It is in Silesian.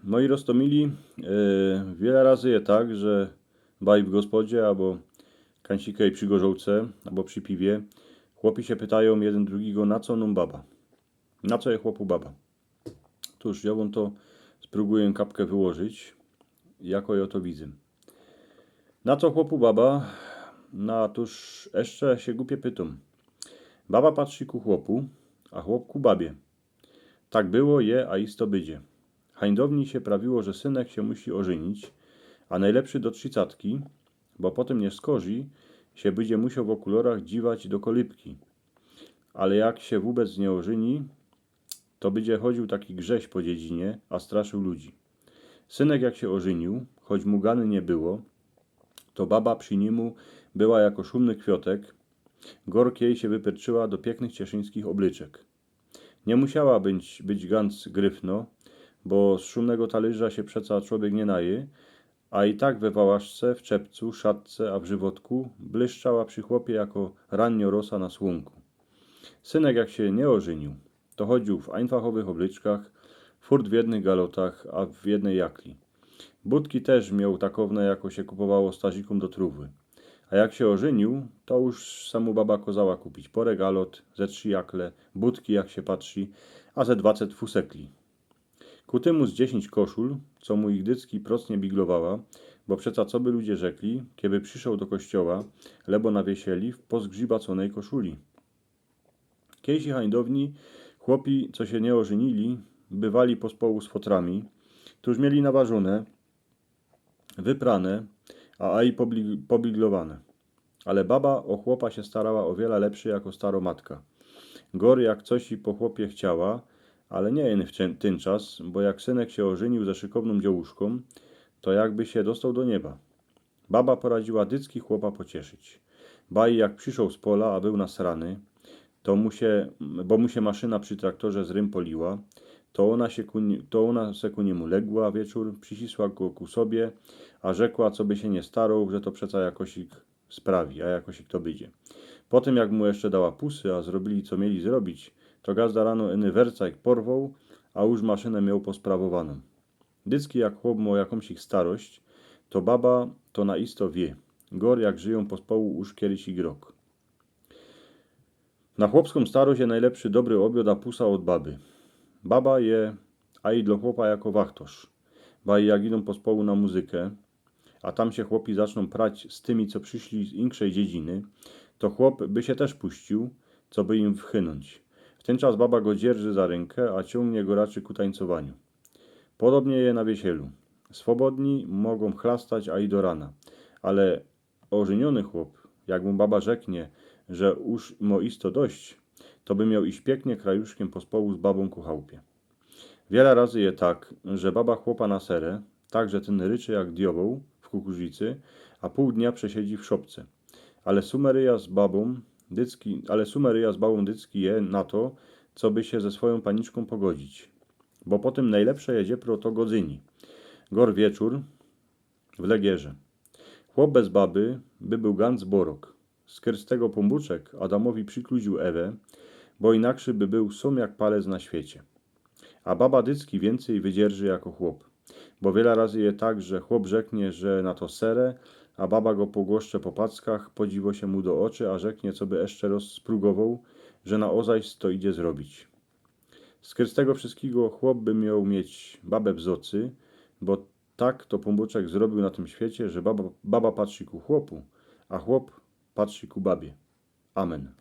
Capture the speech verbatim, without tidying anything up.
Moi roztōmili, e, wiele razy je tak, że baj w gospodzie, abo kańcikej przi gorzołce, abo przi piwie, chłopi sie pytajōm jedyn drugigo, na co nōm baba? Na co je chłopu baba? Tōż, jŏ wōm to sprōbujã kapkã wyłożyć, jako jŏ to widzã. Na co chłopu baba? Na, tōż jeszcze sie głupie pytōm. Baba patrzi ku chłopu, a chłop ku babie. Tak było, je, a isto bydzie. Hańdowni sie prawiło, że synek sie musi ôżynić, a nojlepszy do trzidziytki, bo potym niy skorzij sie bydzie musioł w ôkulŏrach dziwać do kolypki. Ale jak sie wōbec niy ôżyni, to bydzie chodziōł taki Grześ po dziedzinie, a straszył ludzi. Synek jak sie ôżyniōł, choć mu gany niy było, to baba przi nimu była jako szumny kwiŏtek, gork jej sie wypyrczyła do piyknych cieszyńskich ôblyczek. Niy musiała być, być gans gryfno, bo z szumnego talyrza sie przeca człowiek niy naje, a i tak we wałaszce, w czepcu, szatce, a w żywotku błyszczała przi chłopie jako rannio rosa na słōnku. Synek jak sie niy ôżyniōł, to chodziōł w ajnfachowych ôblyczkach, furt w jednych galotach, a w jednej jakli. Butki tyż mioł takowne, jako sie kupowało starzikōm do trōwy. A jak sie ôżyniōł, to już se mu baba kŏzała kupić pŏrã galot, ze trzi jakle, butki jak sie patrzi, a ze dwacet fusekli. Ku tymu z dziesiyńć koszul, co mu ich dycki procnie biglowała, bo przeca co by ludzie rzekli, keby przyszoł do kościoła, lebo na wiesieli w pozgrzibaconej koszuli. Kejsi hańdowni chłopi, co sie niy ôżynili, bywali pospołu z fotrami, tōż mieli nawarzōne, wyprane, a aj pobli-, pobiglowane. Ale baba ô chłopa sie starała ô wiela lepszy jako staro matka. Gor jak coś i po chłopie chciała, ale niy jen w tyn, tyn czas, bo jak synek sie ôżyniōł ze szykownynkōm dziołuszkōm, to jakby sie dostoł do nieba. Baba poradziła dycki chłopa pocieszyć. Baj jak przyszoł z pola, a bōł nasrany, to mu sie, bo mu sie maszyna przi traktorze z rym poliła, to ôna sie ku, to ôna se ku nimu legła wieczōr, przisisła go ku sobie, a rzekła, co by sie niy staroł, że to przeca jakosik sprawi, a jakosik to bydzie. Potym jak mu jeszcze dała pusy, a zrobiyli, co mieli zrobić, to gazda rano iny wercajk porwoł, a już maszynã mioł posprawowano. Dycki jak chłop mŏ jakōmsik starość, to baba to na isto wiy. Gor jak żyjōm pospołu już kejsik rok. Na chłopskōm starość je nojlepszy dobry ôbiŏd, a pusa ôd baby. Baba je, a i dlo chłopa jako wachtorz. Baj jak idōm pospołu na muzyka, a tam sie chłopi zaczną prać z tymi, co prziszli z inkszej dziedziny, to chłop by sie tyż puściōł, co by im wchynōńć. W tyn czas baba go dzierży za rynka, a ciōngnie go raczy ku tańcowaniu. Podobnie je na wiesielu. Swobodni mogōm chlastać, a i do rana. Ale ôżyniōny chłop, jak mu baba rzeknie, że już mŏ isto dość, to by mioł iś piyknie krajuszkym pospołu z babōm ku chałpie. Wiela razy je tak, że baba chłopa nasere, tak że tyn ryczy jak diowoł w kukurzicy, a pōł dnia przesiedzi w szopce. Ale sumeryja z babōm dycki, ale sumeryja z babōm dycki je na to, co by sie ze swojōm paniczkōm pogodzić. Bo potym nojlepsze je dziepro to godzyni. Gor wieczōr w legierze. Chłop bez baby by bōł gans borok. Skyr z tego Pōnbōczek Adamowi przikluziōł Ewã, bo inakszy by bōł sōm jak palec na świecie. A baba dycki wiyncyj wydzierży jako chłop. Bo wiela razy je tak, że chłop rzeknie, że na to sere, a baba go pogłoszcze po packach, podziwo sie mu do ôczy, a rzeknie, co by jeszcze roz sprugowoł, że na ôzajs to idzie zrobić. Skyr z tego wszyskigo chłop by mioł mieć babã w zocy, bo tak to Pōnbōczek zrobiōł na tym świecie, że baba, baba patrzi ku chłopu, a chłop patrzi ku babie. Amen.